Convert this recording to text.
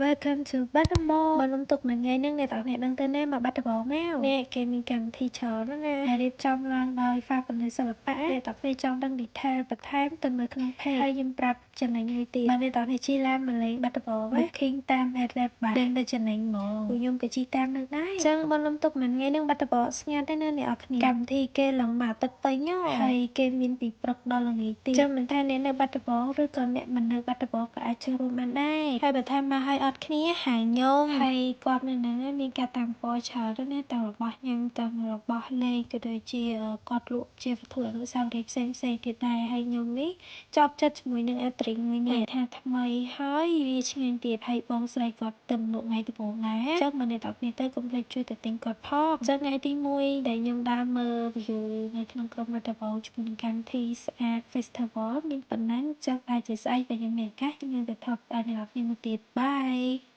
Welcome to បាត់ដំបងបើនំទុកមួយថ្ងៃហ្នឹងអ្នកទាំងអ្នកដឹងទៅណាមកបាត់ដំបងមកនេះគេមានកម្មវិធីច្រើនណាស់ណាហើយរៀបចំឡើងដោយហ្វាពន្លឺសិល្បៈអ្នកទាំងគ្នាចង់ដឹង detail បន្ថែមទៅមើលក្នុង page ហើយខ្ញុំប្រាប់ចំណេញមួយទៀតបើអ្នកទាំងគ្នាជិះឡានមកលេងបាត់ដំបង booking តាម app បាទដឹងតែចំណេញហ្មងពួកខ្ញុំក៏ជិះតាមនឹងដែរអញ្ចឹងបើនំទុកមួយថ្ងៃហ្នឹងបាត់ដំបងស្ងាត់ទេណាអ្នកនរគ្នាកម្មវិធីគេឡើងមកទឹកពេញហើយគេមានពីព្រឹកដល់ល្ងាចទៀតអញ្ចឹងមិនថាអ្នកនៅបាត់ដំបងឬក៏អ្នកមិននៅបាត់ដំបងក៏អាចចូលរួមបានដែរហើយបើថាមកឲ្យអត់គ្នាហៅខ្ញុំហើយគាត់នៅហ្នឹងមានការតាំងពណ៌ច្រើនណាទាំងរបស់ញ៉ាំទាំងរបស់លេងក៏ដូចជាគាត់លក់ជាវត្ថុអនុស្សាវរីយ៍ផ្សេងផ្សេងទៀតដែរហើយខ្ញុំនេះជាប់ចិត្តជាមួយនឹងអាត្រីមួយនេះថាថ្មីហើយវាឆ្ងាញ់ទៀតហើយបងស្រីគាត់ទៅលក់ថ្ងៃដំបូងដែរអញ្ចឹងបើអ្នកទាំងគ្នាទៅកុំភ្លេចជួយទៅទិញគាត់ផងអញ្ចឹងថ្ងៃទី1ដែលខ្ញុំដើរមើល view នៅក្នុងក្រុងបាត់ដំបងជាមួយនឹងកម្មវិធីស្អាត Festival មានប៉ុណ្ណឹងចឹងអាចជាស្អែកបើខ្ញុំមានឱកាសខ្ញុំនឹងទៅថតឲ្យអ្នកនរគ្នាមើលទៀត Bye.